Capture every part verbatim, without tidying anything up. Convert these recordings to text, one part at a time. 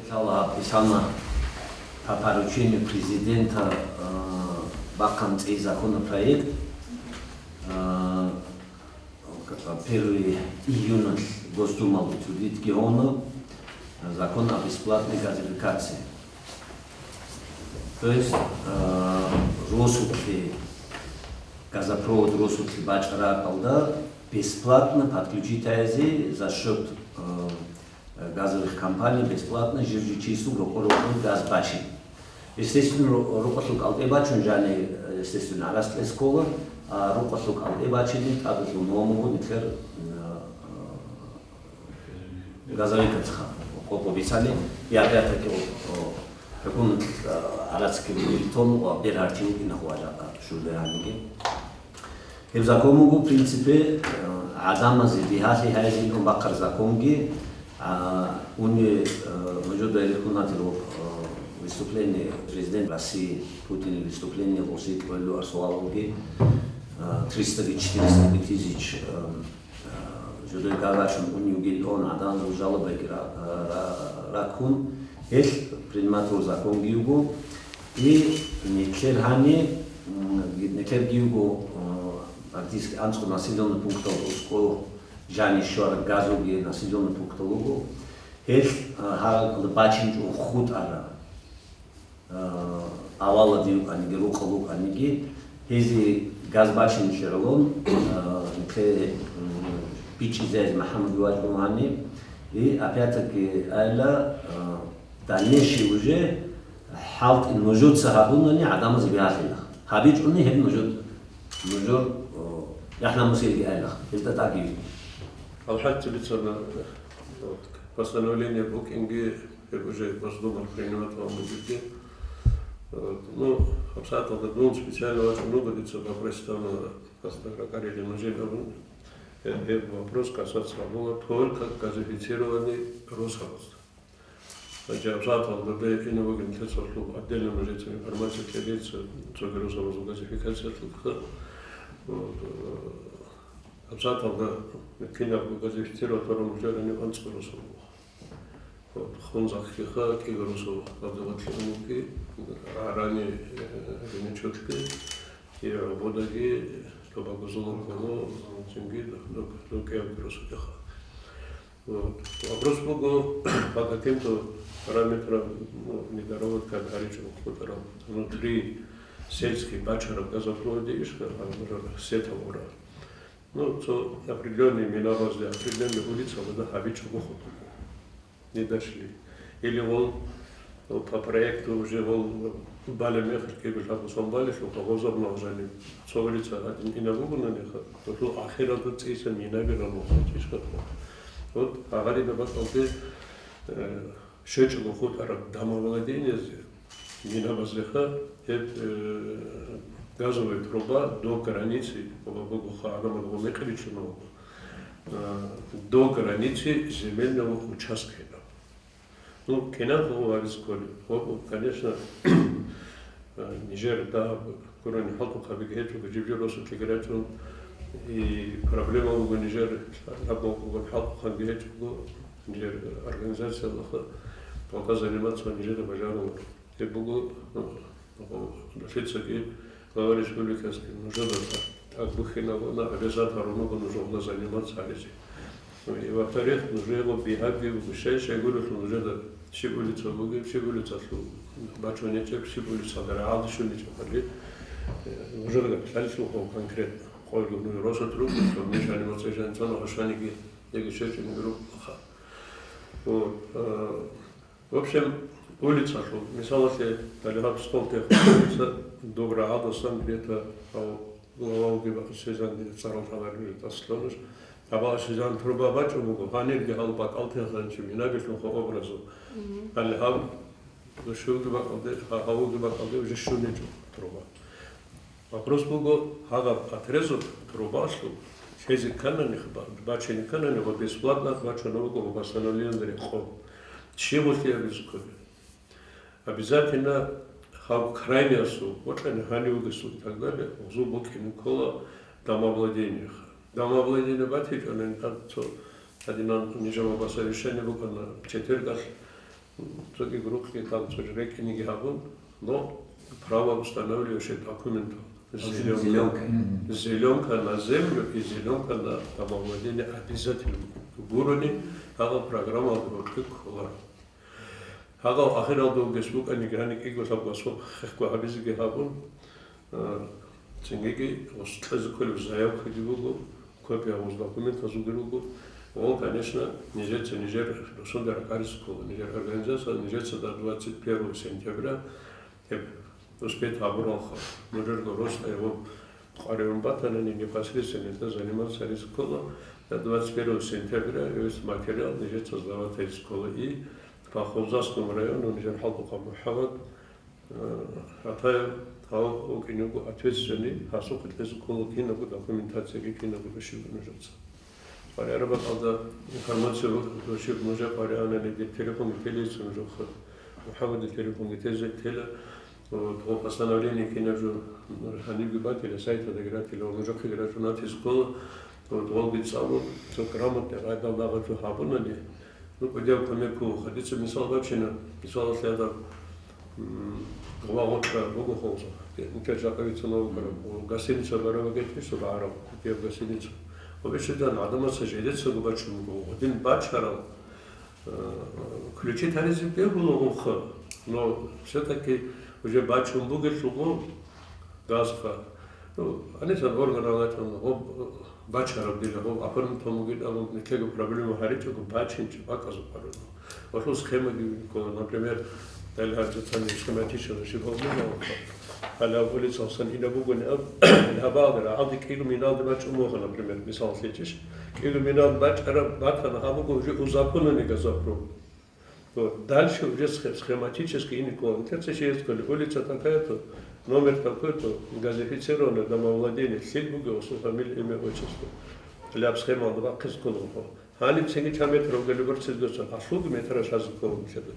Гьалаб бицана по поручению президента, а, бахъана цӀей законопроект, а, первого июня Госдумалде цогидги гьавуна, закон о бесплатной газификации. То есть, а, росулъе, газопровод росулъе бачӀараб бакӀалда бесплатно подключить гьаризе за счет, а, газовых компаний бесплатно жив-жив чиясул рокъо-рокъор газ бачине. Естественно, ру-, рукъалъул кӀалтӀе бачун жани, естественно, гӀарац кьезе ккола, а рукъалъул кӀалтӀе бачине тӀадалъун гьавун буго нилъер, а, газовикацха къо-, къо бицани, я опять-таки, о, о, хӀукумат, а, гӀарац ккелилан ва бер гьарчи вукӀина хъважака шулде гьаниги. Гьеб закон буго, в принципе, э, гӀадамазе бигьалъи гьайзин бахъараб законги, а, уни, э, нужеда рихунатиро, э, выступление президент России Путин выступление лосит валю арсуалги, э, триста-четыреста тысяч, э, э, жодой гагачун уни угил он гӀадан жалобайги ра-, ра-, ракун, гьелъ приниматур законги юго, И нилъер гьани, м, нилъер гьавго, э, практически анцӀго населённый пунктал, ускӀо жани щвараб газулги населённый пунктал вуго. Гьелъ, э, гьал бачинчӀого хутӀараб, э, авалади вукӀаниги, рукъал вукӀаниги, гьезие газ бачинелъе гӀоло, э, нилъее, м, бичӀчӀизе МухӀаммад вачӀун гьани. И опять-таки айла, э, дальнейший уже хӀалтӀи нужеца гьабунани гӀадамазе бигьалъила. ГьабичӀони гьеб нужер, нужер, о, яхӀ-намусилги айла. Гьелда тӀаги. Алхъатица бицана, вот, постановление букӀинги, гьеб уже Госдума принимать гьабун бугебги. Вот. Ну, гьабсагӀаталда дун специально вачӀун вуго, дица попросить гьабуна, просто ракӀарилин нужее абун. Э, гьеб вопрос касаться гьабула только газифицированный росабазда. Значит, гьабсагӀаталда бе-, ина вугин лъецалъул отдельно нужеца информация кьеги, цо-, цоги росабазул газификациялъулха. Вот, э, гьабсагӀаталда кинабго газифицировать гьабураб нужерани анцӀго росаб буго. Вот, Хунзахъгиха кӀиго росаб гьабзабатлъи унуги, Гьарани, э, Гьенечолъги, и ГӀободаги, Тобагозулалъ гьоно, цинги ду-, ду-, ду-, кӀиябги росулъха. Вот. Вопрос буго, по каким-то параметрам, ну, недоработка гьаричӀого хутӀарал внутри сельский бачараб газопроводе ишха, а, например, сетал ора. Ну, цо определённый минабазде, определённый улицабазда гьабичӀого хутӀарал. Не дошли. Или вол, ну, по проекту уже вол балеб мехалъ кӀиго лъабго сон балелъулха, гъозаб нагъзани цо улица гьадин ина бугонаниха, гьелъул ахиралда цӀиса минаби гъамулха, ишха. Вот, гьагъарида бакӀалде, э, щвечӀого хутӀараб домовладениезе, минабазеха, гьеб, э, газовая труба до границы, ва бугоха гӀадамал гъо мекъи ричӀуна вуго, э, до границы земельного участка. Ну, кинабго гьабизе кколеб? Гьоб, конечно, э, нижер дагьаб гурони хӀалтӀухъаби гьечӀого, жиб-жиб росулъги рачӀун, и проблема буго нижер лъабго бугеб хӀалтӀухъанги гьечӀого, нижер организациялъухъа пока заниматься нижеда бажаруларо. Гьеб буго, э, Лъицаги глава республикаскин нужеда тӀад бухьинабуна, обязательно гьарун буго нуж гьелда заниматься гьаризе. Ну, и во-вторых, нужего бигьаги буго, щай-щайгурелъул нужеда щиб улица бугеб, щиб улицалъул бачунечӀеб, щиб улицалда рагӀалде щунечӀебали, э, нужеда лъалелъул конкретно. Къойго ну росат руго, что мешани моцӀи жанцӀана гьашаниги, яги щечӀиниги рукӀаха. Вот, э, В общем, улицалъул, мисалалъе, гьале гьаб стол техун улица, доб рагӀалдасан где-то гьав главалги ва-, сезанги цӀарал гьабарги тӀасалъунаш. Гьабал сезан труба бачӀун буго, гьанибги гьал бакӀал теханчи минабилъунха образу. Мгм. Гьале гьаб душевги бакӀалде, гьа-, гьавги бакӀалде уже щуничӀо труба. Вопрос буго, гьагъаб отрезок трубалъул лъезе кканани, ба-, бачине кканани ва бесплатно бачунеб буго ва постановлениялда рекъон. Щиб гъулъи абизе кколеб? Обязательно гьав крайниясул, бокьани гьанив вугесул и так далее, гъузул букӀине ккола домовладениеха. Домовладение батичӀони, а, цо, гьадинан нижер ва баса решение букӀана четвергалъ, Цоги рукъги там цо рекӀиниги гьабун, но право устанавливающих документов. Зеленка. Зеленка. Мгм. Зеленка на землю и зеленка на домовладение обязательно гурони, гьагъал программалда гьоркье кколаро. Гьагъав ахиралда вугес букӀаниги гьаникӀего лъабго асуб хехго гьабизеги гьабун, а, цинги гъос кьезе кколеб заявкаги буго, копия гъоз документазулги руго. Вон, конечно, нижеца нижер росулда ракӀаризе ккола, нижер организация нижеца до двадцать первого сентября гьеб успеть гьабуралха. Нужерго росда гьеб къваригӀун батанани, непосредственно это заниматься гьаризе ккола. До двадцать первого сентября весь материал нижеца сдавать гьаризе ккола. И по Ховзанскому району нижер хӀалтӀухъа МухӀаммад, э, Атаев, гьав вукӀине вуго ответственный, гьасухъе кьезе ккола кинабго документацияги, кинабго щиб нужеца. КъваригӀараб бакӀалда информация щиб нужер къваригӀанани, дир телефонги телейца нужехъе, МухӀаммадил телефонги тезе тела, вот, гъо постановление кинаб жо гьанибги батила, сайтадаги ратила, ва нужехъеги рачӀуна тискола, вот, гъолги цӀалун, цо грамотный къайдал дагъа жо гьабунани, ну, кӀудияв кумек буго. Дица мисал бачина, мисалалъе гьадаб, м, Гъвагъотра буго хъугъа, нилъер жакъа вицунав вукӀараб, гостиница бараб гьечӀищ, цо багӀараб, кутияб гостиница. Ва бищун гӀадамаца жидецаго бачун буго, гъодин бачарал, э, ключи таризе бегьула гъобха, но все-таки уже бачун бугелъул гъо газха. Ну, гьанисан орган алатун гъоб, э, бачараб дила, гъоб оформить гьабугин абун, нилъего проблема гьаричӀого бачинчӀеб бакӀазухъ гьарун. Гъолъул схемаги ккола, например, гьале гьанже цани схематичный щиб гьабуна, гьале гьаб улицалсан инаб бугони аб, гьабалда рагӀалде кӀиго миналде бачӀун буго, например, мисал лъечӀищ. КӀиго миналде бачӀараб батана гьаб буго уже узаконенный газопровод. Вот. Дальше уже схе-, схематически ине ккола. Интерцечеевская улица такая-то, номер такой-то, газифицированное домовладение, лъил буго, гъосул фамилия, имя, отчество. Ляб схемалда бахъизе ккола. Гьаниб цинги чан метр вугелеб борцизгоцан, гьалъулги метраж гьазул кколун лъеда.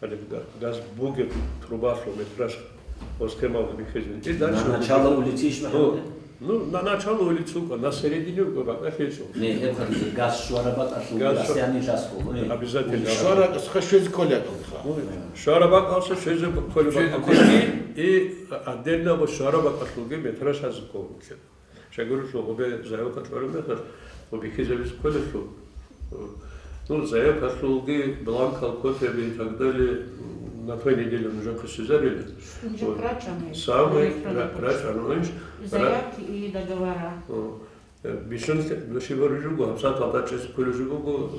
Гьаниб га-, газ бугеб трубалъул метраж гъос схемалда биххизин. И дальше На начало улицы ишбахӀалда? Ну, ну, на начало улицы вукӀа, на середине вукӀа, бакӀалъе чӀо. Не, это газ щвараб бакӀалъул Газ щва-, расстояние жас ккола, не? Обязательно. Улица. Щвара-, щвезе кколеб бакӀалха. Ну, щвараб бакӀалса щвезе кколеб Щвезе бакӀалха. кколеб. И отдельно гъос щвараб бакӀалъулги метраж гьазул кколун лъеда. Щайгурелъул гъобе заявка кьолеб мехалъ, гъо бихьизабизе кколелъул, ну, заявкалъулги, бланкал, копияби и так далее, на той неделе нужехъе щвезарила. Нужехъе Вот. рачӀана, Самый электронный ра-, почта. рачӀана, ин, ра-, Заявки и договора. О, э, бищун души боржуго, гьабсагӀат гьалда чӀезе кколеб жо буго,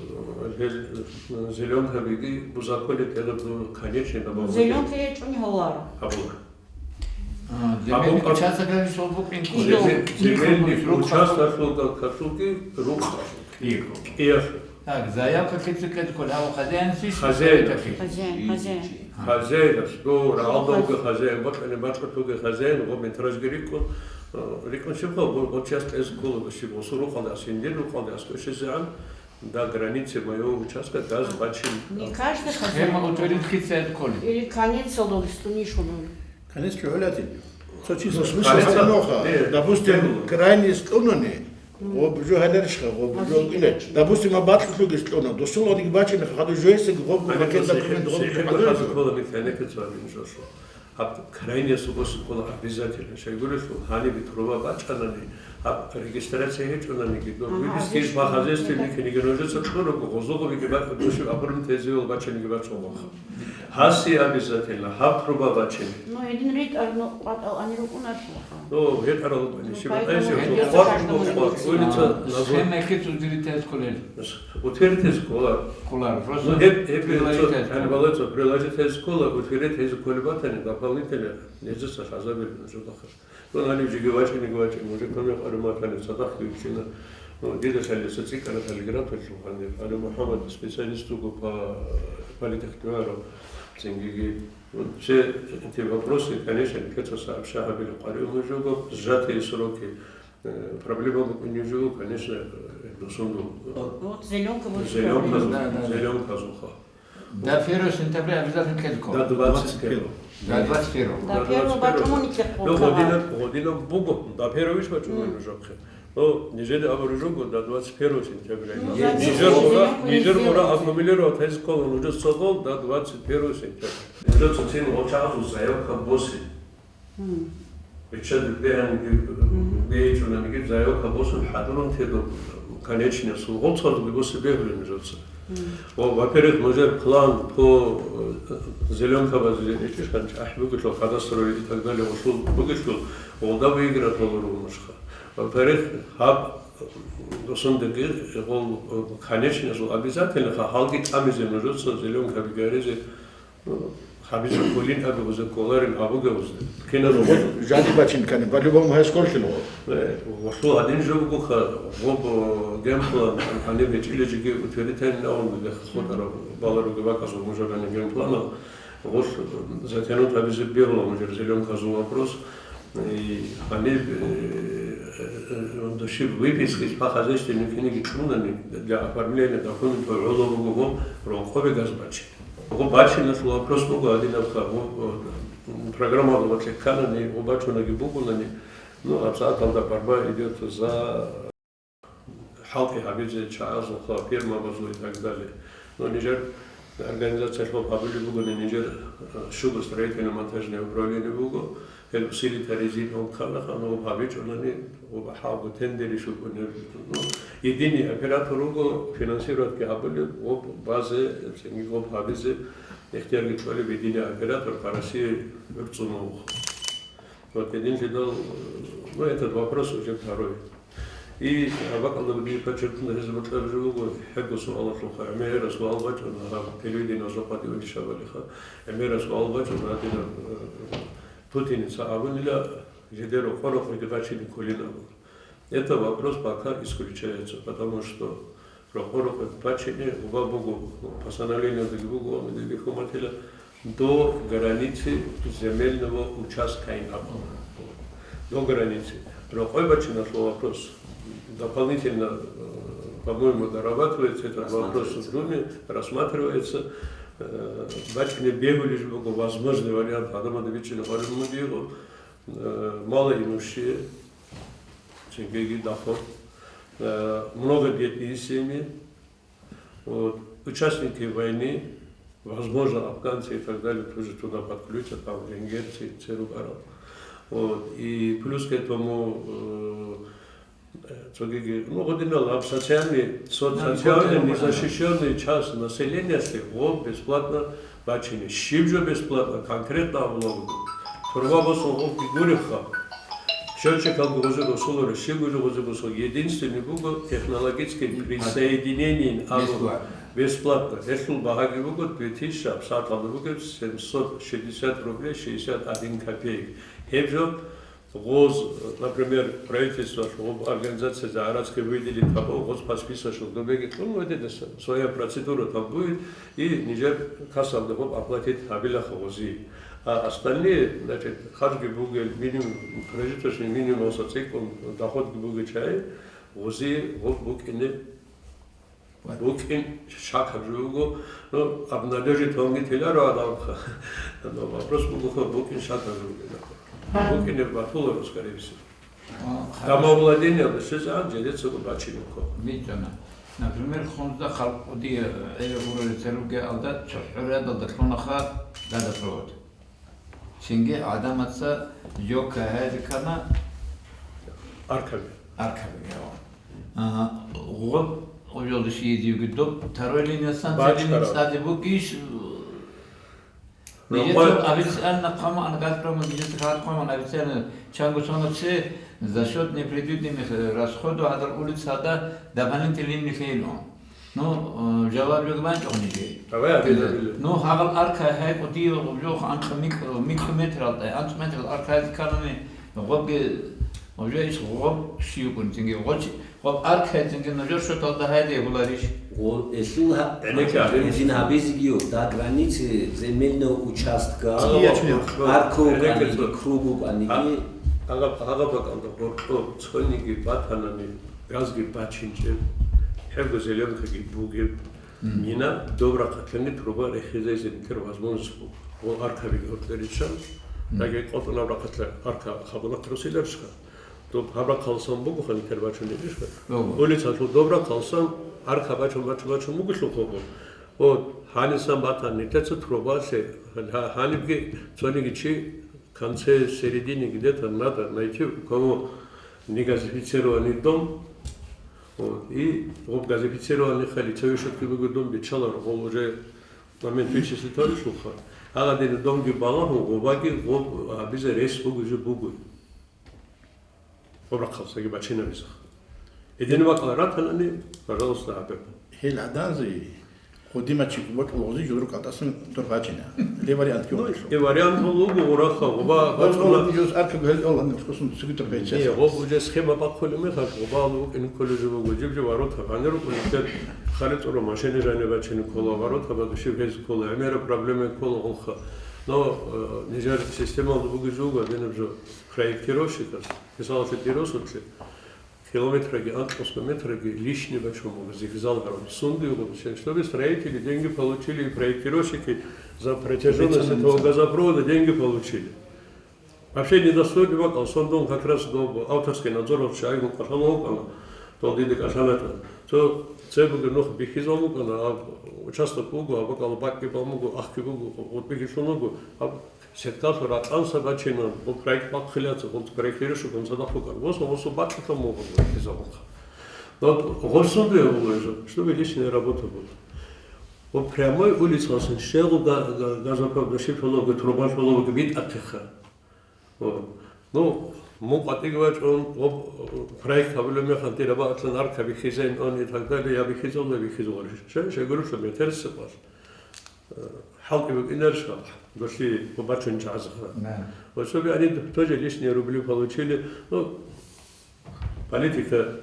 э, гьел, э, зеленкабиги бузахъулеб тӀераб конечный Ну, добавление. зеленка гьечӀони гьаларо. Гьабула. А, Абу земельный Кар-, участок гьанже букӀин Кидо. Земель-, земельный Рукъ-, участок, катуги, рукъ. Киев. Киев. Так, заявка кица ккезе ккола, гьав хозяин чи, Хозяин. Хозяин, хозяин. Хозяин, гьас, до, рагӀалда вуго хозяин, бокьани бачӀутуги хозяин, гъо метражги рикӀкӀун, э, рикӀкӀун щибха, гъо, гъо час кьезе ккола, щиб, гъосул рукъалда, ас, гьиндир рукъалда, ас кӀвешезегӀан, до границы моего участка газ А, бачин. не каждый Схема хозяин. утвердить кица ккола. Или конец логистунишун. Конечно, гьолатин. Цо чи Ну, смысл Конечно. гьабуноха. Э, Допустим, э, крайний склонный, гъоб жо гьаларишха, гъоб жо Мазут иле. гьечи. Допустим, а бакьлъуги склонно. Досуланиги бачине, хадур жоесаги гъоб Гьаниб макенда цехе-, кумен гъоб цехе хадур хадур жо. ккола, механика цварин шо-шо. Гьаб крайний субос ккола обязательно. Щайгурелъул, гьаниб труба бачӀанани, гьаб регистрация гьечӀонаниги, до Ага, выписки гьечӀо. по хозяйстве бикиниги, нужеца кьурого, гъозогъобиги ба-, души абурун тезивал бачаниги бачӀо. Гьаси обязательно гьаб труба бачине. Ну, гьедин ретӀарал къватӀал ани рукӀунашлъуха. Ну, гьетӀарал Ну, ниши поэтому батайчи, гьедин къватӀ къватӀ къватӀ, улица А, назва. Схема кица утвердить кколел? Утвердить ккола. Кколар, Ну, просто гьеб, гьеб, приложить гьеб, ккола. гьаниб балайца приложить ккола, утвердить ккола батани, дополнительно, нижеца хазабил нужедаха. Ну, гьаниб жеги вачӀиниги вачӀин, уже кумек гьарун батани, цадахъ виччина. Ну, дида лъалеса цӀикӀкӀараб лигратулъул гьанир. Гьанир МухӀаммад специалист вуго по политтехнологияру, цингиги. Вот все эти вопросы, конечно, кецаса абша гьабили къваригӀун жого, сжатые сроки, э, проблема букӀунеб жого, конечно, э, досунду. Вот зеленка будет Зеленка проблема. зу-, Да, да, да. зеленка зуха. До первого сентября обязательно ккезе ккола. До двадцать первого. До двадцать первого. До До первого двадцать первого. бачӀунани ккезе Ну, ккола. гъодинаб, гъодинаб буго, до первого иш бачӀунани Мгм. жохъе. Ну, нижеде абураб жо буго до двадцать первого сентября. Ну, нижер гъура, нижер гъура аккумулировать гьаризе ккола нужеца гъол до двадцать первого сентября. Нужеца цин гъочагъазул заявка босе. Мгм. Биччазе бегьаниги, бегьичӀониги заявка босун хӀадурун тедур конечниясул гъоцазулги босе бегьулин нужеца. Во-первых, нужер план по, э, зеленкабазе ичӀищ гьанчӀ ахӀи бугелъул, кадастровый и так далее, гъолъул бугелъул, гъолда выиграть гьоло руго нужеца. Во-вторых, гьаб, э, досондеги гъол, э, конечный гъол обязательно ха-, гьалги тӀамизе нужеца зеленкаби гьаризе, ну, гьабизе кколин абе гъозе кколарин абуге гъозде. Киназул гъоз жаниб бачин ккани, по-любому гьес кколлъин гъо. Э, гъолъул гьадин жо бугоха, гъоб, э, гемплан, гьаниб гьечӀила жеги утвердительный авун бехъ хутӀараб баларуги бакӀазул мужагани гемпланал, гъолъ, э, затянуть гьабизе бегьула мужер зеленказул вопрос. И гьаниб, э, э, э, дощиб выписка из по хозяйственной книги чӀунани для оформления документов гӀоло буго гъо рокъобе газ бачи. Гъо бачиналъул вопрос буго гьадинабха, гъо, э, программалда гъо кканани, гъо бачунаги бугунани, ну, абсааталда борьба идёт за хӀалтӀи гьабизе чагӀазулха, фермабазул и так далее. Ну, нижер организациялъул гьабулеб бугони, нижер, э, щуго строительно-монтажное управление буго, гьел усилитаризин гьоб кканаха, ну, гьоб гьабичӀунани, гьоб хӀалгу тендери щукӀунеб. Ну, единый оператор руго, финансировать гьабулеб, гьоб базе, цинги гьоб гьабизе ихтиярги кьолеб единый оператор по России гӀурцӀун вуго. Вот, гьединлъидал, ну, этот вопрос уже второй. И гьаб бакӀалда буги подчеркнуть гьезаб бокьараб жо буго, хӀего суалалъулха, гӀемераб суал бачӀун, гьаб телевидениялъул къватӀиве шабалиха, гӀемераб суал бачӀун, гьадинаб, э, путаница абунила, жидер рокъо-рокъоги бачине кколин абун. Это вопрос пока исключается, потому что рокъо-рокъо бачине гъоба буго, постановлениялдаги буго, ва медеги хьуматила, до границы земельного участка ин абун. До границы. Рокъой бачиналъул вопрос дополнительно, э, по-моему, дорабатывается этот вопрос в Думе, рассматривается. Э, бачине бегьулищ буго возможный вариант, гьадамада бичӀчӀине гъариб муди йигъо, э, малоимущие, цинги доход, э, многодетные семьи, вот, участники войны, возможно, афганцы и так далее тоже туда подключат, там венгерцы, церубарал. Вот, и плюс к этому, э, э, цогиги, ну, гъодинал, гьаб социальный, со-, социальный незащищенный часть населения, если гъоб бесплатно бачине. Щиб жо бесплатно, конкретно абулаго. Турба босун гъобги гуребха. Счётчикалги гъозе босуларо, щиб жо гъозе босуларо. Единственный буго технологический присоединение абу бесплатно. Гьелъул багьаги буго две тысячи, абсааталда буго семьсот шестьдесят рублей шестьдесят один копеек. Гьеб жо гъоз, например, правительство, гъоб организация за арабские выделить гьабо, гъоз по списочку добеги кьун гьединаса, своя процедура там будет, и нижер кассалда гъоб оплатить гьабилаха гъози. А остальные, значит, харжги бугел, минимум, прожиточный минимумаса цӀикӀкӀун доходги бугечай, гъози гъоб букӀине букӀин шакаб жо буго, ну, обнадежить гьанги теларо адамха. Но вопрос буго, букӀин шакаб жо буго. БукӀине батуларо, скорее всего. О, хорошо. Домовладение лишизан, жедецаго бачинухъо. Битана. Например, хунда халкъуди, э, гӀела гурали церуги алда, цохӀо рядалда лъунаха дада провод. Цинги гӀадамаца ёка гьайрикана аркаби. Аркаби, ява. Ага, гъоб, гъоб ёлдаш йидиюги доб, второй линия станция Бачкарав. Цаде бугищ? Нижецо официально хъаман, Газпром, нижеца хъаман официально чанго соноце за счет непредвиденных расходов гьадар улицада дополнительный линия хейилун. Ну, э, жаваб жо бачӀо гьанже. Давай, абиле, абиле. Ну, гьагъал арка гьайкъу дие жо анхъ микъ-, микъ метралда, анцӀ метрал арка гьайзе кканани, гъобги, уже иш гъоб щиюкъун цинги, гъочи, гъоб арка гьайцинги нужер шоталда гьайде гьуларищ? Гъо-, эсул гьа-, гӀенекке, гӀенекке. Гьабизин гьабизигиев, до границы земельного участка, Ага, ва-, арка гӀенекке, укӀаниги, цо-, круг укӀаниги. А-, агъаб-, агъаб бакӀалда гъоркьоб цониги батанани, газги бачинчӀеб, хӀего зеленкаги бугеб, Мгм. Мина доб рахъатлъани труба рехизайзе нилъер возможность буго. Гъо аркаби гьоркье риччан, Мгм. Яги къотӀунаб рахъатлъа арка хабуна трусиларищха? Доб гьаб рахъалсан бугоха нилъер бачунебищха? Буго. Улицалъул доб рахъалсан арка бачун, бачун, бачун бугелъул хобо. Вот, гьанисан батан нилъеца трубалъе, гьа-, гьанибги цониги чи в конце, середине где-то надо найти, у кого не газифицированный дом. Вот, и гъоб газифицированный хали цеве щутки буго дом биччаларо, гъол уже момент вичислитарищулха. Гьагъадин домги балагьун, гъобаги гъоб гьабизе рес бугизе бугой. Гъоб рахъалсаги бачинабизеха. Гьедин бакӀал ратанани, пожалуйста, гьабе. Гьел гӀаданзи, худимачи бокьул гъози жудру кӀалтӀасан дурбачина. Ле вариант Ну, кио? И вариант гьолуго гъураха, гъоба бачуна. Жуз арка гьел олан, скосон цуги дурбача. Не, гъоб уже схема бахъули мехалъ, гъоба алу укӀин кколезе буго, жиб-жиб ворота, гьанир укӀун, хали цӀура машини жани бачини ккола, ворота бадушиб гьез ккола, гӀемера проблема ккола гъолха. Но, э, нижер системалда бугизе буго, гьадинаб жо проектировщикас, мисалалъе, Диросулъе, километраги, анкьнусго метраги лишний бачун буго, зигзал гьарун. Сунда гъоб, чтобы строители деньги получили и проектировщики за протяженность этого газопровода деньги получили. Вообще недостойный бакӀал, сон дун как раз до авторский надзор вообще айгун кӀалъала вукӀана, дол дида кӀалъалатӀа. Цо цебе нух бихьизал вукӀана, а участок буго, а бакӀал бакӀги бан буго, ахги буго, гъутӀбиги лъун вуго, а сеткалъур ракьанса бачинан, гъул проект бахъилаца, гъул проектирующийгун цадахъ вукӀан. Гъосун, гъосун бакьилъун буго бихьизал вукӀа. Но гъосун дуе буго, чтобы личная работа была. Вот прямой улицалъун щегъу га-, га-, газопровод, щиб лъолого, труба лъолого битӀахъеха. Вот. Ну, мун къватӀиги вачӀун, гъоб, проект гьабулеб мехалъ, дир абаалъан арка бихьизейин он и так далее, я бихьизавла, я бихьизавла. Ше-, шегурулъа метер сикъвал. Э, хӀалтӀи букӀинарищ, долъи бачун чагӀазаха. Да. Вот чтобы они тоже лишние рубли получили. Ну, политика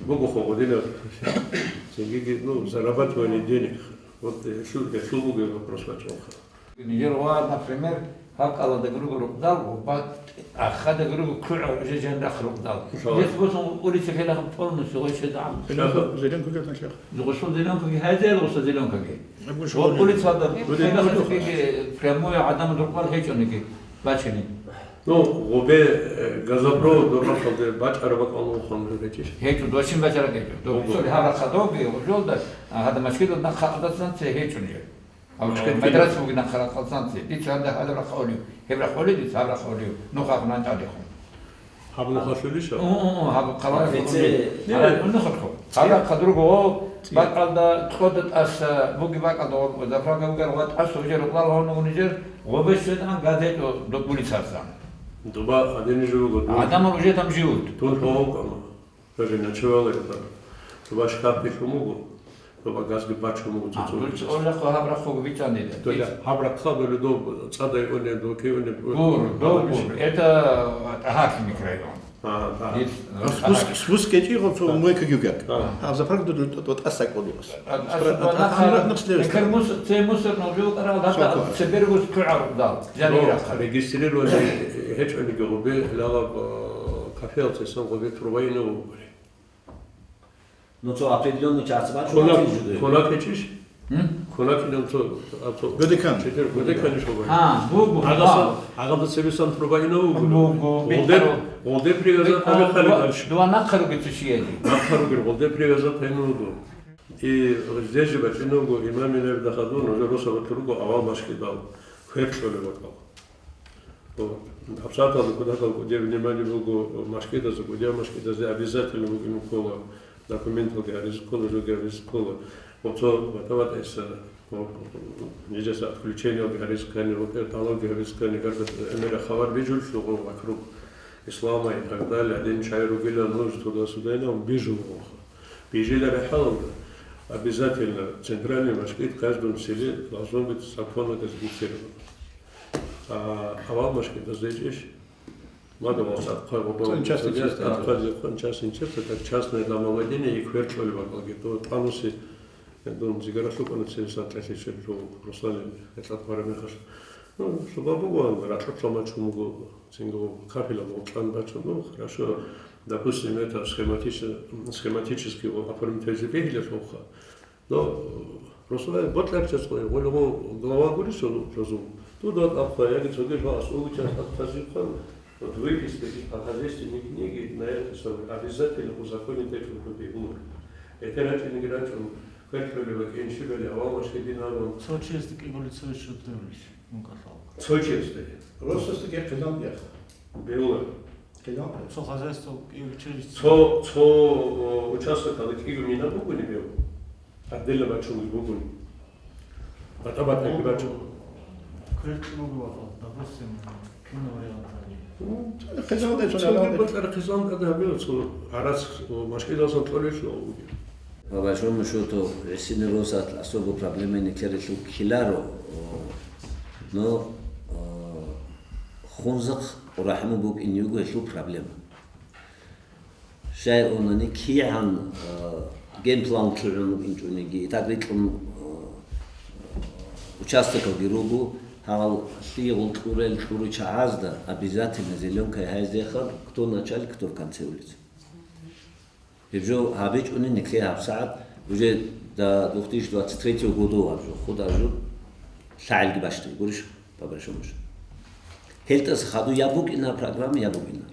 буго хо гъодинаб, цинги, ну, зарабатывание денег. Вот, э, шу-, э, шу буго вопрос вачӀунха. Нижер ва, например, гьаб кӀалада гуруго рукъдал, ва ахада гуруго кугӀа уже жанрахъ рукъдал. Иншалла. Здесь вот он улица Хелахъ полностью гъой щезагӀан. Зеленка, Зеленка как начала? Гъусул Зеленкаги, гьайзел гъуса Зеленкаги. Абу Вот школе. Улицада Зеленка Хелахъ Зеленка. Прямой адам рукъдал гьечӀониги бачини. Ну, гъубе, э, газопровод дурахъалде бачӀараб бакӀалда ухъун гьечӀищ? ГьечӀо, дошин бачараб гьечӀо. Доб Гъубе. Цоли гьаб рахъа доги, гъужолда, а, гьада машкилда нахъа кьадац нанце гьечӀо нижер. Гьаб О, чкеди дилъ. Федерация бугин нахъа рахъалцанци, дица гьанда гьадаб рахъа олив, гьеб рахъа олив дица, гьаб рахъа олив, нух ахъун гьанчӀалдехун. Гьаб нух ахъулищ? О, о, о, гьаб халаси Гьаб олив. Гьаб нух ахъо. Гьаб рахъа дурго, о, бакӀалда, кьода тӀаса, буги бакӀалда, о, заправка бугар, ва тӀаса уже рукъал гьавнугу нижер, гъобе щведгӀан газетӀо ду-, улицасан. Дуба гьадин жугу, ду- Адамал уже там живут. Тун гьавукъана. Даже ночевал это. Дуба шкаф пихьун буго, дуба газги бачун буго, А, цуцу тут витас. Олехъо гьаб рахъого бицанила. То есть гьаб рахъа доли доб цӀадай уне, доке уне, Бур, уне, доб уне. Бур. Это, а, Гьаким микрорайон. А, да. Есть, А, спуск, спуск эти, вот, А. мойка гюгят. А. А, заправка до, до, до, до, тӀаса кодулас. А, а, Спра-, а, а, а, а, а, а, Экер мус-, цей мусор набиу къарал, гьаб Соко. Цебергус кугӀаруб дал. Жани Ну, рахъа. Регистрированный гьечӀониги гъубе, лалаб, э, кафеялцайсан гъубе турбаинав вугури. Ну, цо определённый час бачун Кунак, бачун жуде. Кунак гьечӀищ? М? Кунак инан цо, а, цо. Годекан. Четвер-, Годекан иш вугури. А, бугу, Агъасан, а. Агъада цебесан турбаинав вугури. Бугу, Гъубе, бетаро. Гъубе привязать А, гьабе хали дуа-, дальше. Дуа нахъа ругецо чияли. Нахъа ругел, гъубе привязать гьайнуду. И здесь же бачӀинавго имам Минаев дахадун, уже росабат руго авал машкидал, кверчӀолеб бакӀал. О, гьабсагӀаталда кутакал кӀудияб внимание буго, машкидазе, кӀудияб машкидазе обязательно бугин ккола, документалги гьаризе ккола, жоги гьаризе ккола. О, цо ватаватайса, о, нижеса отключениялги гьаризе ккани, о, кӀерталалги гьаризе ккани, гаргат эмера хабар бижулъуго вокруг ислама и так далее, гьадин чай ругила нуж туда-сюда инав бижулгъуха. Бижила рехӀалалда, обязательно центральный машкид в каждом селе должно быть законно газифицировано. А авал машкидаз гьечӀищ? Мада валсат, хъай гъоба Цо ин час ин цоги, чес, а, хъай гъоба ин час ин чес, так частное домовладение и кверчӀолеб бакӀалги. То тӀамуси, я думаю, зигаралъукъана цевесан кьелъичел жо Руслан гьекьат бараб мехалъ. Ну, служба буго, ракьулъа мачун буго, цинги кафелал гъоркьан бачун, ну, хорошо, допустим, это схематично-, схематически оформить гьезе бегьилалъулха. Но, просто бокьарчияс къо, гъолго глава гури цо жозун. Туда тӀахъа, яги цоги жо асулгӀучияс тӀахъазихъан, Вот выписка из по хозяйственной книги на это самое обязательно узаконить эту проблему. Это раньше не раньше, квартирали вакенщибали, а вам вообще динаром. Цо чиясда кӀиго лицевый счёт бевлищ, мун кӀалъал. Цо чиясда. Просто стаги хъилан яха. Бевла. Хъилан. Цо хозяйство кӀиго чиясда. Цо, цо, о, участок ала кӀиго мина бугуни бев. Отдельно бачун бугуни. БатӀа-батӀа бачун. Квартира буго, допустим, кино вариант али. Ну, хъилан, цо, цо, цо, батӀа хъилан кӀада бев, цо гӀарац, о, машкиласан кьолелъул бугеб. По большому счёту, гӀисинал росат особо проблемаги ккаралъур ккеларо, но, э, хунзахъ рахӀму букӀине буго гьелъул проблема. Щай унани кигӀан, э, генплан лъугӀун букӀинчӀониги, этап рикьун, э, участокалги руго, гьал лъигӀул кьурел кьуричагӀазда обязательно зелёнка гьайзеха, кто в начале, кто в конце улицы. Гьеб жо гьабичӀони никле гьабсагӀат, уже до две тысячи двадцать третьего года гьаб жо, худа жо лъагӀелги бащтаги, гурищ, по большому счёту. ГьелтӀаса хаду я букӀина программа, я букӀина.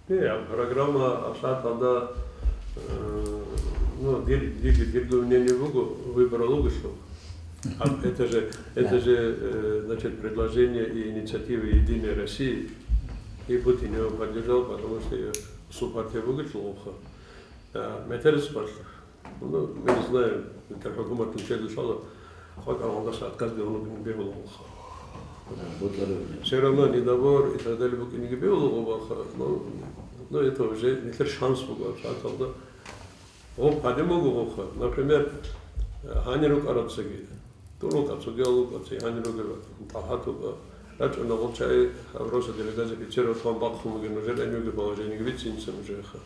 Не, а программа абсагӀаталда, э, ну, дир-, дир-, дирго мнение буго, выбор лугулъул. А это же, это же, э, значит, предложение и инициатива Единой России. И Путин его поддержал, потому что я Супартия бугелъул гъобха. А, метерис хъвалъ. Ну, мы не знаем, интер хӀукумат нилъеда лъала, хвакӀал гьалдаса отказ бегьулеб бегьула гъобха. Все равно недобор и так далее букӀинеги бегьула гъобха. Ну, ну, это уже нилъер шанс буго абсагӀаталда. Гъоб гьадин буго гъобха. Например, гьанир рукӀарабцаги. Дун вукӀа, цогиял вукӀа, ци гьанир ругел ТӀалхӀат вукӀа. РачӀуна гъол чагӀи, гьаб росаде газифицировать ван бахъун бугин, нужер гьанивги положениеги бицинцин нужеха.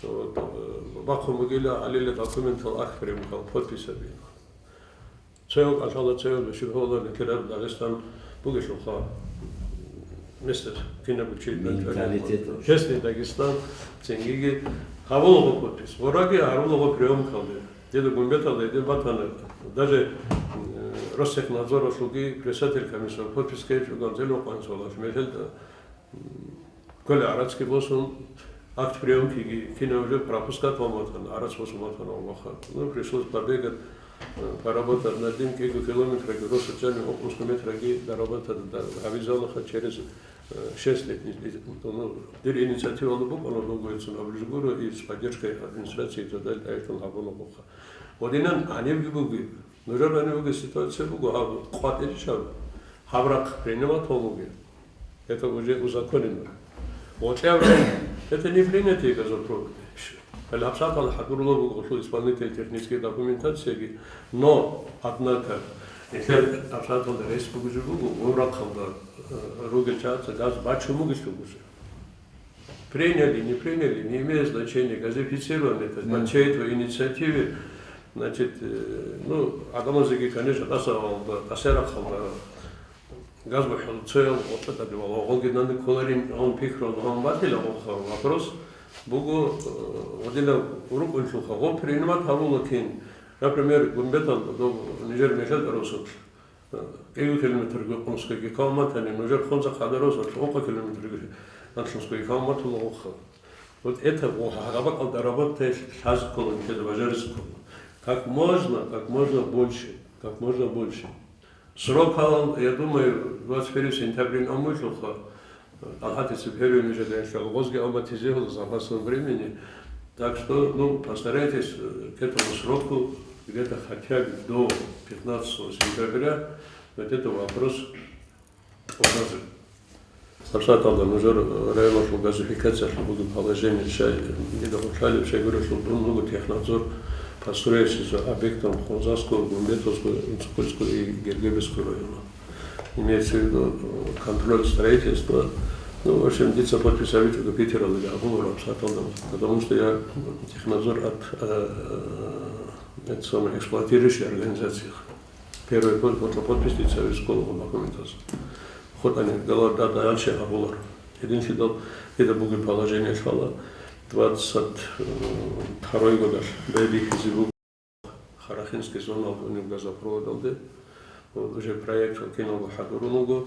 Вот, э, бахъун бугила гьалиле документал акт приемкал, подписаби. Цеве кӀалъала, цеве башиб гьола, некераб Дагъистан бугелъулха. Место кинаб чи Менталитет. Честный Дагестан, цингиги гьабулаго подпис. Вораги гьарулаго приемкалде. Деда Гумбеталда гьедин батана, даже, э, Ростехнадзоралъулги председатель комиссии подпискаги чӀуган зело къванцола, мехелда, м, кколе гӀарацги босун, акт приемкиги, кинаб жо пропускат ван батана, гӀарац босун батана ваха. Ну, пришлось побегать, э, поработать над ним, кӀиго километраги, росачани, окрусный метраги доработать да-, гьабизалаха через, э, шесть лет, ну, дир инициативалда букӀана, долгоецун абулеб гуро, и с поддержкой администрации и так далее, гьабуна гъобха. Гьодинан гьанибги бугеб. Нужер гьаниб бугеб ситуация буго, гьаб къватӀирищ гьаб, гьаб рахъ принимать гьабуге. Это уже узаконено. ГъочӀи гьаб рахъ, это не принятие газопровода. Гьел гьабсагӀатал хӀадурлъун буго гъолъул исполнительный технический документацияги, но, однако, нилъер гьабсагӀаталда рес бугеб жо буго, гъоб рахъалда, э, ругел чагӀаца газ бачун бугелъул гуро. Приняли, не приняли, не имеет значения. Газифицирован это, по чьей-то инициативе, значит, э, ну, гӀадамазеги, конечно, тӀаса гьалда, тӀаса рахъалда газ бухӀун цоял гъотӀа тӀаде вала, гъолги нани кколарин гьун пикру гьун батила гъобха вопрос буго, э, гъодинаб рукӀунлъулха, гъоб принимать гьабула кин. Например, Гумбеталда доб нижер мехалда росулъ. КӀиго километрги Омскиги калматани, нужер хунзахъ гьадаравзал гьукъа километрги Аншлунскиги калматула гъухъа. Вот это гъо-, гьаб бакӀалда работает лъаз ккола, нилъеда бажарис ккола. Как можно, как можно больше, как можно больше. Срок гьалал, я думаю, двадцать первого сентября амулъулха, ТӀалхӀатица первый нужеда иншаллагьги амма тезегьула запасом времени. Так что, ну, постарайтесь, э, к этому сроку, где-то хотя бы до пятнадцатого сентября, вот этот вопрос указать. ГьабсагӀаталда нужер районалъул газификациялъул бугеб положение, щай, дида гьоркьалеб, щай гурелъул дун буго технадзор по строящимся объектам Хунзахского, Гумбетовского, Инцукульского и Гергебецкого района. Имеется в виду, э, контроль строительства. Ну, в общем, дица подпись авичӀого Питералда гьабуларо гьабсагӀаталда, потому что я технадзор от, э, это самое, эксплуатирующей организации. Первый под-, под-, подпись дица авичӀого документацияс. ХутӀани гала да-, дагьалщи гьабулар. Гьединлъидал дида бугеб положение лъала, двадцать второй годалъ байбихьизе буго. Харахинский зоналда унеб газопроводалде, вот, уже проект киналго хӀадурун вуго.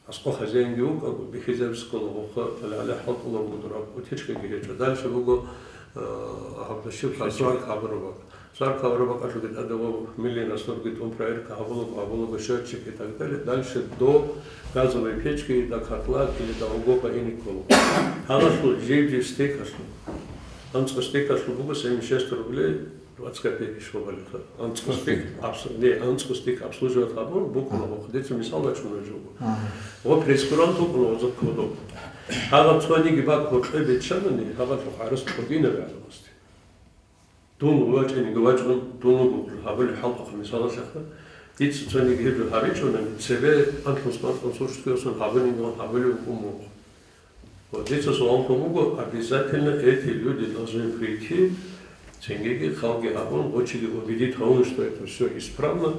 Аскъо хозяинги вукӀаго, бихьизаб скола гъохъа, гьале хӀалтӀула буго дураб, утечкаги гьечӀо. Дальше буго, э, гьаб щиб сварка гьабураб бакӀ. Сварка гьабураб бакӀалъуги тӀаде гъоб милли насорги тӀун проверка гьабулаго, гьабулаго счётчик и так далее. Дальше до газовой печки, до котла или до угла ине ккола. Гьалалъул жив-жив стекалъул. АнцӀго стекалъул буго семьдесят шесть рублей. Двадцать копеек иш бабалиха. АнцӀго стек обс-, не, анцӀго стек обслуживать гьабун букӀуна гъохъ. Дица мисал бачун жуго. Ага. Ва прейскурант вукӀуна ва заккодо. Гьагъаб цониги бакӀ гьоркье биччанани, гьагъалъухъ гӀарас кӀудинаб гӀадамазде. Дун вачӀиниги вачӀун, дун вуго гьабулеб хӀалтӀухъ мисалалъеха. Дица цониги гьеб жо гьабичӀунани, цебе анлъун-спанлъун сурсги гьабунин гьабулев вукӀун вуго. Вот дица суал буго, обязательно эти люди должны прийти, цинги халги гьабун, гъочиги убедить гьавун, что это всё исправно.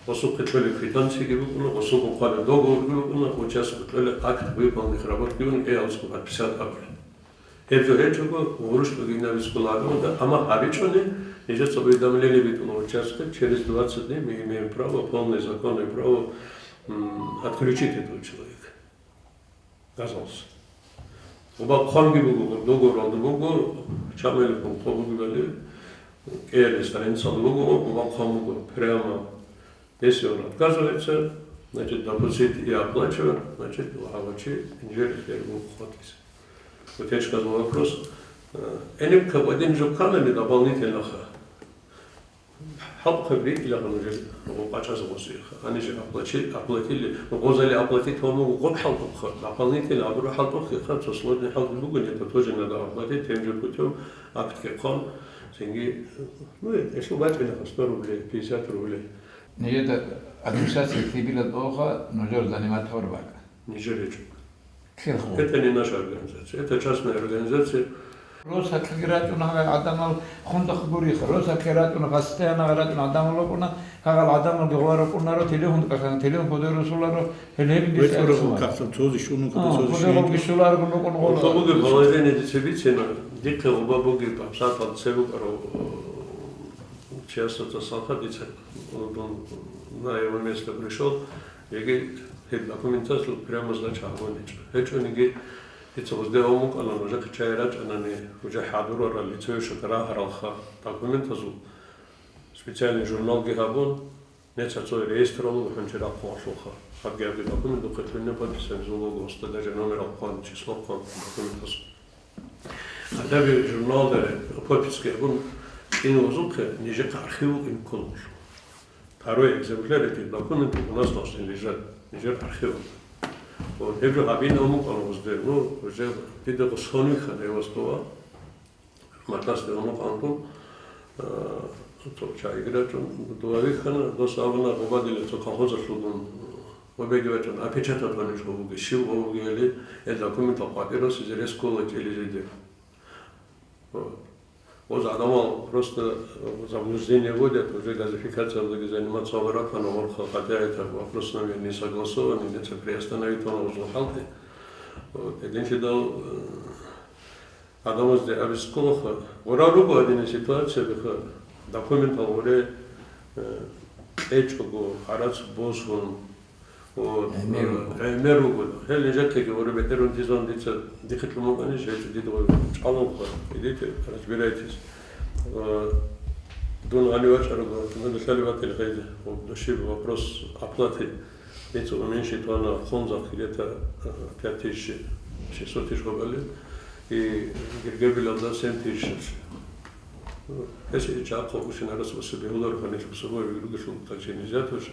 Гъосухъе кьолеб квитанциги букӀуна, гъосухъе хъвалеб договорги букӀуна, участке кьолеб акт выполненных работ букӀуна, э, алсго подписать гьабулеб. Гьеб жо гьечӀого, гъурущ бугин абискӀула гьабида, амма гьабичӀони, нижеца уведомление битӀуна участке, через двадцать дней мы имеем право, полное законное право, м, отключить этого человека. Газалъ. Гъоба хъванги буго, договоралда буго, чамали хъван бугебали, кӀиялде страницалда буго, гъоба хъван буго. Прямо, если он отказывается, значит, допустить и оплачивать, значит, гьавачи инжир хер буго хъватизе. Утечказул вопрос. Э, гьениб каб один жо кканани дополнительно ха. ХӀалтӀухъе бикьилаха нужер гъоб къачӀазе гъозиеха. Гьанже оплачи-, оплатили, гъозали оплатить гьабун буго гъоб хӀалтӀухъа. Дополнительно абураб хӀалтӀухъеха, цо сложный хӀалтӀи бугин, это тоже надо оплатить, тем же путём, актги хъван, цинги, ну, эшлъу бачӀинаха сто рублей, пятьдесят рублей. Нижеда администрация лъибила догъа нужер занимать гьабураб бакӀ. Нижер гьечӀо. Кин хъу? Это не наша организация, это частная организация. Росаклъиги рачӀуна гьай гӀадамал, хундахъ гуриха, росаклъи рачӀуна, постоянно рачӀуна гӀадамал рукӀуна, гьагъал гӀадамалги гъуа рукӀунаро, телефон кӀалъана, телефон кодой русуларо, гьел гьеб БетӀерахъул капцан цозе щунун кодосал щвинги. Кодой гъобги щуларго рукӀун гъола. Ото бугеб балагьдениде цебицина, дихъе гъоба бугеб абсатал цебукӀарав, э, чиясда цасалха дица, э, на его место пришёл, яги гьеб документациял прямо сдача гьабун гьечӀо. ГьечӀониги, дица гъозде гьавун букӀана, нужехъе чай рачӀанани, уже хӀадурарал лицевой счёт рагьаралха документазул специальный журналги гьабун, неца цо реестралъул хӀунчи рахъун алъулха. Гьабги-гьабги документ духъе лъугьине подписян зулого, устадажа номерал хъван, число хъван документазул. Гьадаб журналда подписка гьабун, кӀиявазухъе нижехъе архив вукӀин кколелъул. Второй экземпляр этих документов у нас должны лежать, нижер архивалда. Вот, гьеб жо гьабин амукъана гъозде, ну, уже дида гъосонихха девас дова, матлъасде амукъантун, э, цо чайги рачӀун, дова вихьана, дос абуна, гъобадила цо колхозалъулгун, Гъобеги вачӀун, опечатать гьанив жо бугеб, щив гъов вугевали, гьел документал къватӀиро, сизе рес ккола кӀелизеде. Вот. Гъоз гӀадамал просто в заблуждение вводят, уже газификациялдаги заниматься гьабураб гьанав гъоркьа, хотя это вопрос с нами не согласованный, неца приостановить гьанав гъозул хӀалтӀи. Вот. Гьединлъидал, э, гӀадамазде абизе кколаха, гъура руго гьадинаб ситуациябиха, документал гъуре, э, кьечӀого, гӀарац босун, вот, гӀемер э, руго. ГӀемер руго. Гьел нижехъеги гъуре бетӀерун тизан дица дихъе кьун букӀанищ, гьечӀо дида гъуре чӀалалха, идите, разбирайтесь. Э, дун гьанив вачӀарого, дун лъалев ватил гъайзе, вот, души вопрос оплаты. Дица уменьшить гьана хъунзахъ где-то, э, пять тысяч шестьсот тысяч гьабали, и гергебилалда семь тысяч. Гьес ичӀахъа гьусинарас ва цебе гьулар гьанил цебе вигруги шул так же нельзя тоже.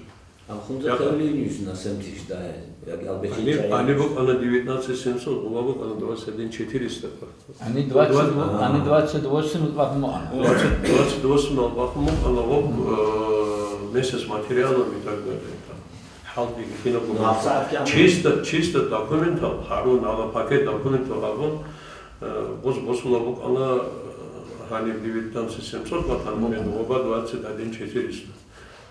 А хунза Я- кавлинюс на семь тысяч, да, я, я Они, обещаю. Они буквально девятнадцать семьсот, была буквально двадцать один четыреста. Они двадцать, Два- они двадцать восемь бахман. Двадцать, двадцать восемь албахму, а налог, э, вместе с материалом и так далее. Там, халдинг, кино, Ну, а в Саратове чисто, чисто документал, Харун, ала пакет документал абун, э, гъоз босула буквально, э, гьаниб девятнадцать семьсот, ватан Ну, муне да. Дугъоба двадцать один четыреста.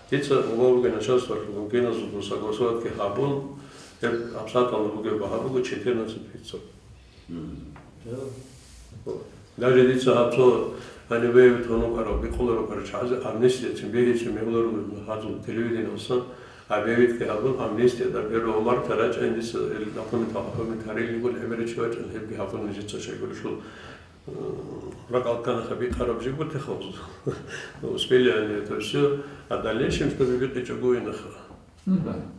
Дица гъоба бугеб начальстволъул гьукъиназулго согласоватьги гьабун, гьеб абсаталда бугеб багьа буго четырнадцать пятьсот. Мгм. Даже дица гьаб цо гьанибе тонукъарал, бикъуларукъарал чагӀазе амнистияцин бегьичӀеб мегьуларо гьазул телевидениялъан, Гьаб витӀги гьабун, амнистия, да, первого марта рачӀайин дица ил документал оформить гьарилин гьеб гӀемеричи вачӀан, гьебги гьабун нижеца щайгурелъул, э, ракӀал ккана хабикъараб жигуртеха. Успели они это все, а в дальнейшем, чтобы бикъичӀого инаха.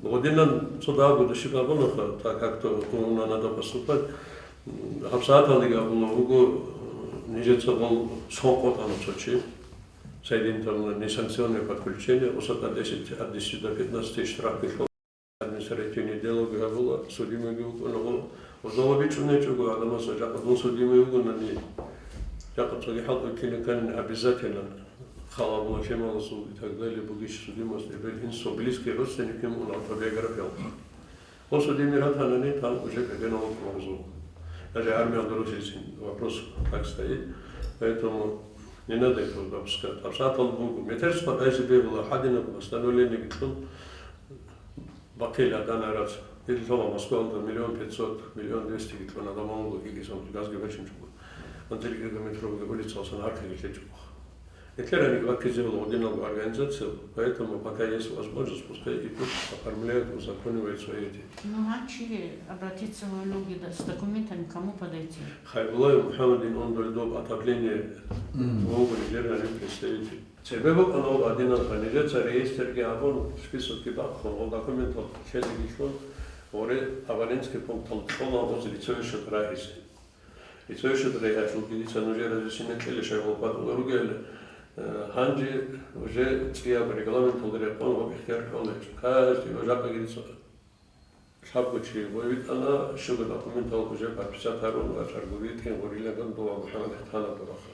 Гъодинан цо дагьабго дашик абунаха, так как-то кумуна надо поступать. Гьабсагьаталдеги абула буго, нижеца гъол сон къотӀана цо чи. Соединительное несанкционное подключение, осатӀа десять, от десяти до пятнадцати штраф бихьула. Административный делоги гьабула, судимыги вукӀуна, гъо-, гъозола бичӀчӀунечӀого гӀадамаса, жакъа дун судимый вугонани, жакъа цоги хӀалтӀу ккелин ккани, обязательно хал гьабула лъималазул и так далее, бугищ судимость, эбел-инсул близкий родственник, им ун автобиографиялха. Гъо судимый ратанани, там уже кагенал гъозул. Даже армия дурусизин вопрос так стоит. Поэтому не надо этого допускать. Абсатал бугу. Метерс патайзи бегула, хадина постановление гитлун. Бакъила данарац. Ил лъола Москвалда миллион пятьсот, миллион двести гитлун адамалго гигисан газги вачинчӀого. Андрей Геометровый улицалсан гьаркаги лъечӀого. Этлерани ваккизевал гъодинал организация, поэтому пока есть возможность, пускай идут, оформляют, узаконивают свои эти. Ну, гьанчи обратиться в люди с документами, кому подойти? Хайбулаев МухӀаммадин он дойдоб отопление вогу нижер гьаниб представитель. Цебе букӀана гъодинал гьанижеца реестрги абун, списокги бахъун, гъо документал лъедегилъун, гъоре абонентский пунктал кьола гъоз лицевой счёт рагьизе. Лицевой счёт рагьиялъулги дица нужер разрешение кьела, щай гъол батула ругел, э, гьанже уже цӀияб регламенталда рекъон гъоб ихтияр кьолечӀо. Каждый ва жакъаги дица лъабго чи гъой витӀана, щуго документал уже подписать гьарун ва чаргури тин гъориланган дова МухӀаммад ихтана дораха.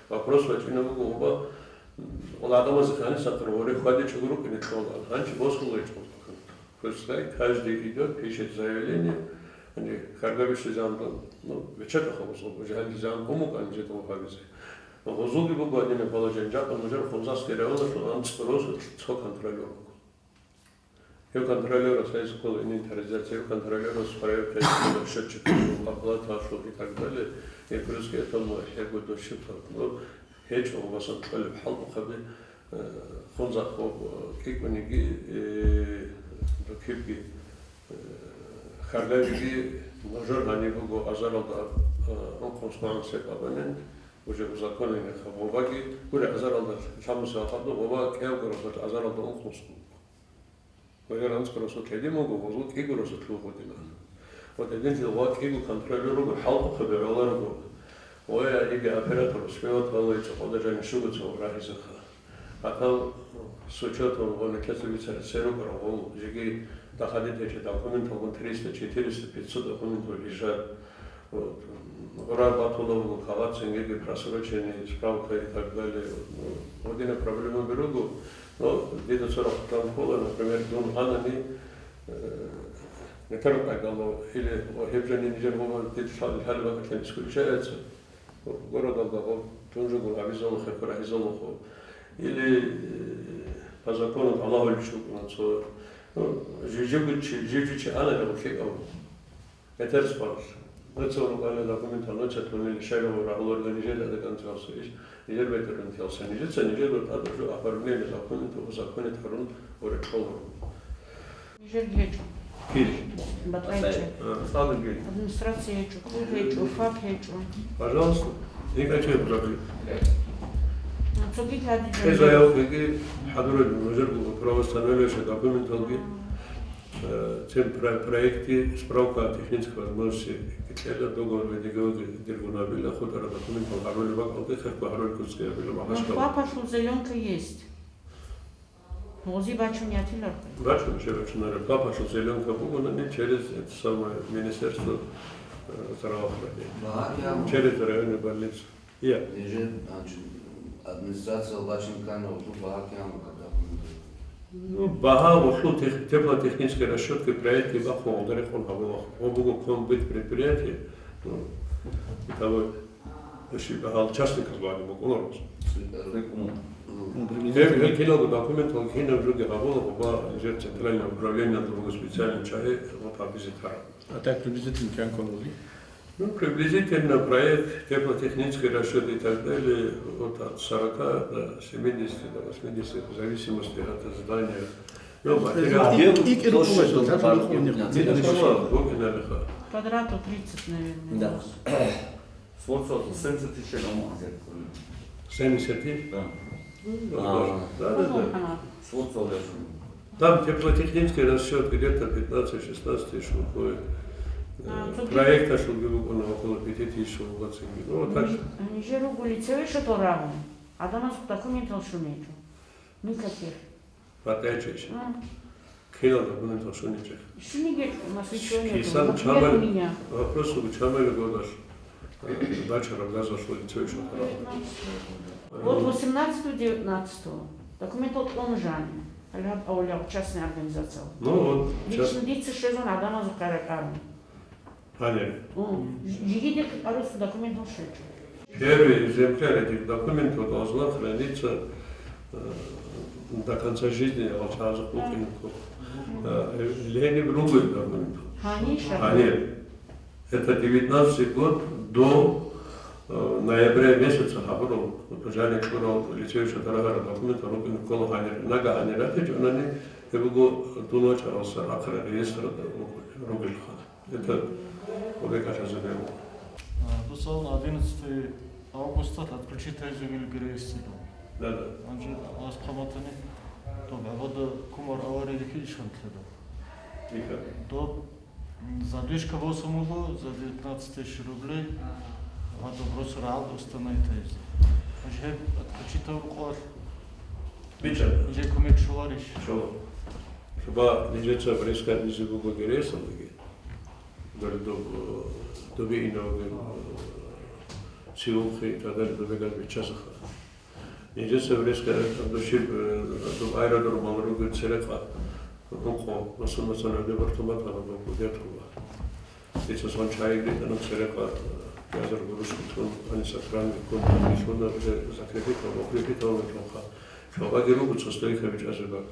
Вопрос вачӀина буго гъоба, гъол гӀадамазе ханисахъ гъоре хьвадичӀого рукӀине кьола, гьанчи босулечӀо. Пускай каждый идёт, пишет заявление, они, харгабишлъи зандал, ну, вечетаха гъозул, уже гьанже зан къумукъан жедал гьабизе. Гъозулги буго гьадинаб положение, жакъа нужер хунзахъ стереолалъул анцӀ рос цо контролёр. Гьев контролёрас гьайзе ккола инвентаризация, гьев контролёрас проект гьайзе ккола счётчик оплаталъул и так далее. И плюс к этому хӀего дощиб, ну, гьечӀо гъобасан кьолеб хӀалтӀухъаби, э, хунзахъ гъоб, э, кӀикӀуниги, э, дукибги, э, хьаргайги нужер гьаниб буго азаралда, э, ункънусгоан сеп абонент, уже узаконенный гъобаги, гури азаралда лъабуса ахаду гъоба кӀиявго росулъ азаралда ункънусго. Гъоя анцӀго росулъ гьедин буго, гъозул кӀиго росулъ вугодинан. Вот гьединлъи гъо кӀиго контролёр руго, хӀалтӀухъаби гӀоларого. Гъоя иги оператор успевать валай чӀокъода жанишуго цо рагьизеха. А там с учётом гъо никеца бицарасел рукӀарал гъол, жеги дахъалде тече документалгун триста, четыреста, пятьсот документов лежат. Вот. Гъурал батула буго кагъат, цинги просроченный справка и так далее. Вот. Ну, гьодинаб проблемаби руго, но дида цо рахъ ккола, например, дун гьанани, э, метр къайдало, или гьеб жани нижер гъоба дид лъал-, лъалеб бакӀалъан исключается. Городалда гъоб дун жугун абизалухъе, хъурахӀизалухъо. Или, э, по закону Аллагьуличи вукӀуна цо, ну, жи-, жиб чи, жиб чи анани гъоб лъикӀав. Метер спарулъ. Нуца урукъана документал нуца тунили шайгъур рагьуларда нижеда декӀан цавса иш, нижер бетарун киялса. Нижеца нижер рутӀа дужу оформление документов узаконить гьарун урекъолур. Нижер гьечӀо. Кир? Батайчи. А, цӀалин гир. Администрация гьечӀо, клуб гьечӀо, ФАП гьечӀо. Пожалуйста. Никаких проблем. Ну, цоги гьадин. Э, заявкаги хӀадурел, нужер правоустановляющий документалги. Э, цин про-, проекти, справка о технической возможности кьела, договор ва договор диргун абила, хутӀара документал гьарулеб бакӀалде, хехго гьарулел куцги абила, ну, магьашкал. ФАПалъул зеленка есть. Гъози бачун ятиларха? Бачун, че бачунареб. ФАПалъул зеленка бугонани через это самое министерство, э, здравоохранения. Через районную больницу. Я. Нижер, значит, администрация бачинкана гъуллу багьа кьяна документов. Ну, багьа гъуллу тех-, теплотехнический расчётки проектги бахъун гъолда рекъон гьабула. Гъо буго ком быть предприятие, ну, того, иши багьал частниказ вани букӀуна рос. Гьеб, гьеб киналго документал кинаб жоги гьабула, гъоба нижер центральное управление другой специальный чагьи, вот, абизе тараб. А так приблизительно кӀан кколаби? Ну, приблизительно проект, теплотехнический расчёт и так далее, вот от сорока до семидесяти, до восьмидесяти, в зависимости от здания, Квадрату тридцать, наверное. Да. Сворцовал семьдесят тысяч омон. Семьдесят тысяч? Да. Да, да, да. Сворцовал я. Там теплотехнический расчет где-то пятнадцать-шестнадцать тысяч выходит. Проект ошибки около пяти тысяч выходит. Ну, вот так. Они же ругу лицевой шатор рагу. Адамас документал шунечу. Никаких. Патайчич. Кинал документал шунечех. Шиниге масвичоне. Кисан чамал. Вопрос у чамал годаш. Дача Рамзаза шулицевич. Вот восемнадцатого, девятнадцатого. Документал он жани. Алгьаб авлиял частная организация. Ну вот. Лично дица шезон адамазу каракару. Гьанир. Жигиде арус документал шечу. Первый экземпляр этих документов должна храниться до конца жизни алчазы кукинку. Лени в другой документ. Гьанир. Это девятнадцатый год до ноября месяца хабурал, жани чурал лицевича дарагара документ рукин кола гьанир. Нага гьанир атич, анани эбуго дунвачаралса ахра реестра ругилха. Это Олег Ашазагаев. Дусан одиннадцатого августа отключить гьайзегил герейсилу. Да, да. Анже вас хъаматани, то бегӀбада кумар авария вихьи ишан лъеда. Вихьа. То задвижка босамулу за девятнадцать тысяч рублей, а то просто рагӀалда установить гьайзе. Анже гьеб отключить гьаврукъалъ. Бича. Нижер кумек щоларищ? Щола. Шуба нижеца в резкарнизе буго герейсалдаги. Доб-, доби инавги, сиухъи, тадали добегал биччасаха. Нижеца врезка душиб, доб аэродромал ругел церекъа, рукъо, масун-масун, дебартумат гьабаб кудетула. Дица сон чайгри, анан церекъа, язар гурушкутун, аниса кранги кун, анишуна, закрепитал, укрепитал, чонха. Чонхаги ругу, цо стойка бичӀазеб бакӀ.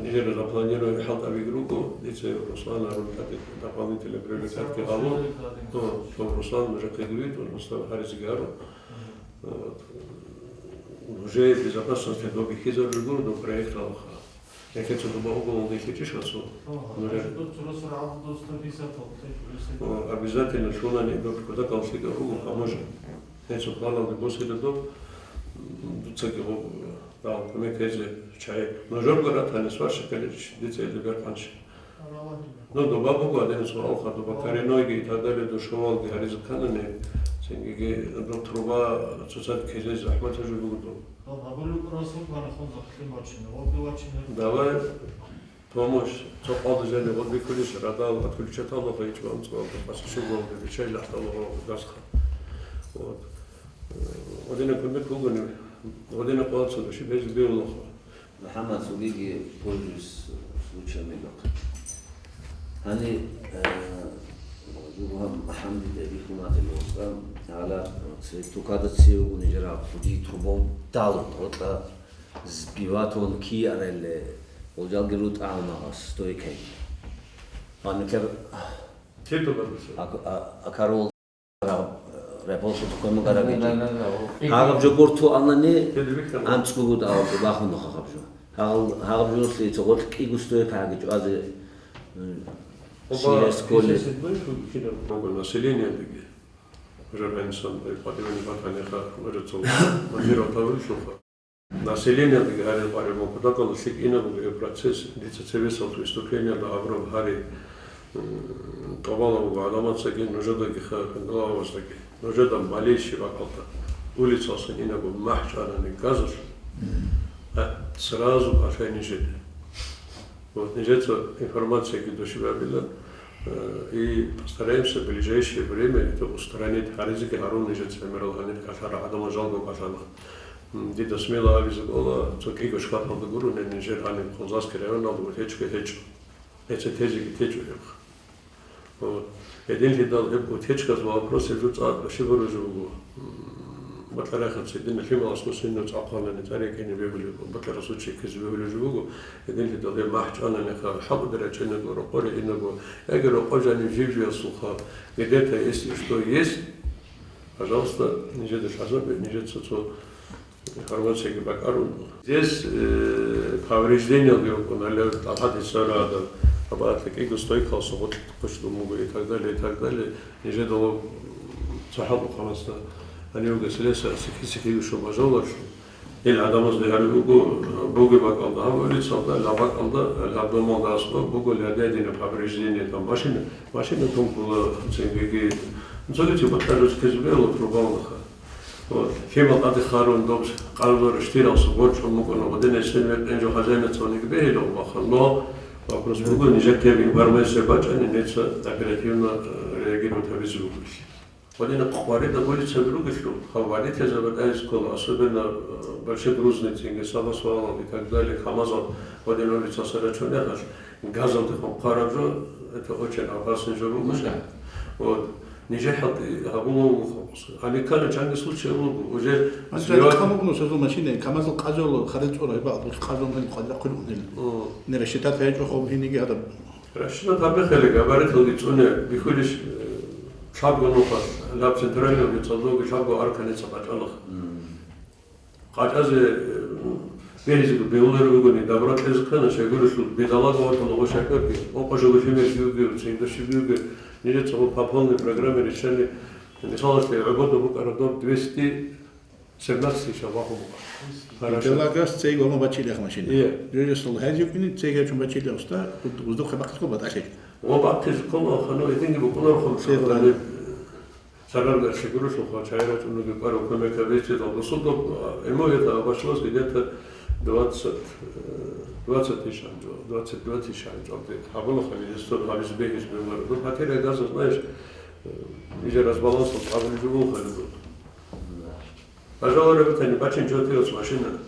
Нижер запланирован хӀалтӀабиги руго, дица Руслан гьарун тӀаде дополнительно приобретать гьабун. Гьо, Руслан нужехъеги витӀун, Руслан гьаризеги гьарун. Вот. Уже безопасность доб бихьизарулел гуро доб проект гьалха. Яке цо доба уголовный лъичӀищ гьасул? Нужер. Гьо, обязательно шунани доб кодакал лъикӀа руго, поможет. Гьецо планалде босида доб, дуцаги гъоб. Дал кумек гьезе чай. Нужерго ратани сварщикалъе дица илда бер къанщи. Ну, доба буго, аденас ваалха, доба коренойги и так далее, душевалги гьаризе канани, цинги доб труба цоцазда ккезе захӀмат гьажи буго доб. Давай помощь, цо къалда жани гъод бикулищ, радал, отключатал, гъайчӀван цо, пасашугал, бичай лахтал, гъо, гасха. Вот. Гъодина кумек бугони, гъодина къвалцо, души бези бевлахо. МухӀаммад, цогиги, пользуясь случаем, бахъ. Гьаниб, э, жугьам МухӀаммадида бихьун батила, гьала, э, цебе тукада цеве угун жара, худи трубов дал, гъотӀа сбивать вон киарелле, гъол жалги рутӀа гьанагъас, стойкай. Гьаниб кер-, Тету барбиса. Ак-, а-, акарул Рагъаб, э, рабочий тукамун гарагичи. Да, да, да, да. Гьагъаб жо гурту анани, анцӀгугу дагьаб жо, бахуна гьагъаб жо. Гьагъал-, гьагъаб жо руслица гъоркь кӀиго стоек гьагичӀо азе, м, Оба, сиес кколе. Оба населениедаги. Уже гансан, э, пативани батани ха, уже цо. Мадира таврушуха. Населениедаги гьарил къваригъун кутакалда лъикӀ инаб буго гьеб процесс, дица цебесалда выступлениялда абураб гьари, м, тӀубала буго гӀадамацаги, нужедаги, ха-, хӀалалаздаги. Нужеда малейший бакӀалда улицалсан инаб буго махӀ чӀванани газулъ, а, сразу кӀалъай нижеде. Вот, нижеца информацияги душибабила, э, и постараемся в ближайшее время это устранить. Гьаризеги гьарун нижеца гӀемерал гьаниб кӀалъара гӀадамал жалго кӀалъана. М, дида смело абизе кӀола, цо кӀиго шкаталда гурони нижер гьаниб Хунзахский районалда утечка гьечӀо. Эца тезеги течӀо гьеб. Вот. Гьединлъидал гьеб утечказул вопросеб жо цӀакъ щиб гьуружи буго. М, бакьарахъаца дина лъималас мусинав цӀакъ гьанани цӀар рекӀине бегьулеб, бакьарасул чекизе бегьулеб жо буго. Гьединлъидал гьеб махӀ чӀванани ха, хӀалтӀуда рачӀинаго, рокъоре инаго, яги рокъо жанив жив-живасулха, где-то если что есть, пожалуйста, нижеда лъазабе, нижеца цо Информацияги бакӀарун. Здесь, э, повреждениялги рукӀун, гьале тӀахӀадиса рада, абаатла кӀиго стойкалъ гъоркь хъушлъун буго и так далее, и так далее. Нижеда цохӀал ухъамасда гьанивго слесарь сихъи-сихъи вищун бажавулашлъун. Ил гӀадамазда гьариб буго, бугеб бакӀалда гьаб улицалда, гьаб бакӀалда, гьаб домалда аскӀоб буго лядедина повреждение, там машина, машина тункула, цинги, цогицин батӀа жо ккезе бегьула трубалдаха. Вот. Кемал тӀаде харун, доб къарзор штиралса борчӀун букӀуна, гъодин гьесин ветӀен жо хозяина цониги бегьила гъубаха. Но вопрос буго, нижер кеб информация бачӀани, нижеца оперативно, э, реагировать гьабизе буго. Гъодин къваридаб улицаби ругелъул, гьав водителзаби тӀаде ккола, особенно, э, Большегрузный цинги, самосвалал и так далее, КамАЗал гъодин улицалса рачунехъалъ, газалдехун хъвараб жо, это очень опасный жо буго. Ну да. Вот. Нижехъалда гьабула вуго. А никально чанги случай вуго. Уже анцӀила сливать. Къамукъну созул машина, КамАЗал къазул, харил цӀура, гьебал къазул гьаниб къвадра хъулухънил. О. Не рассчитать гьечӀо хъуб гьениги гьадаб. Рассчитать гьабихъали, габариталги цӀуне бихьулищ, э, лъабго нухалъ, лъаб центральный улицалдоги лъабго арканица къачӀалаха. Мм. КъачӀазе, э, бегьизего бегьуларо бугони, дабра кьезе ккана, щайгурелъул бедалага ватун гъо шакарги, къокъо жо лъимер гиуги, цинги щибиуги, нижеца гъо по полной программе решали, мисалалъе, гӀобода букӀараб доб двести семнадцать тысяч абахъун букӀа. Хорошо. Бедалагас цей гьалун бачили яха машина. Ие. Жо-, жо-, сол хӀезив кӀини, цей гьечӀун бачили уста, уздухъе бахъизе ккола батӀалъи. Ва бахъизе ккола, хано идинги букӀунарухъун. Цей хӀалан. Сарарда щегурулъулха, чай рачӀунги кӀварав кумек гьабизе, дал досудаб, а, ему это обошлось где-то двадцать, э, двадцать тысяч анчӀо, двадцать два тысяч анчӀо. Гьабула хали, гьесда гьабизе бегьизе бегьуларо. Ну, потеря газа, знаешь, э, или разбаланс, абули жугьун хали. Пожалуй, ребятани, бачинчӀо тирос машина.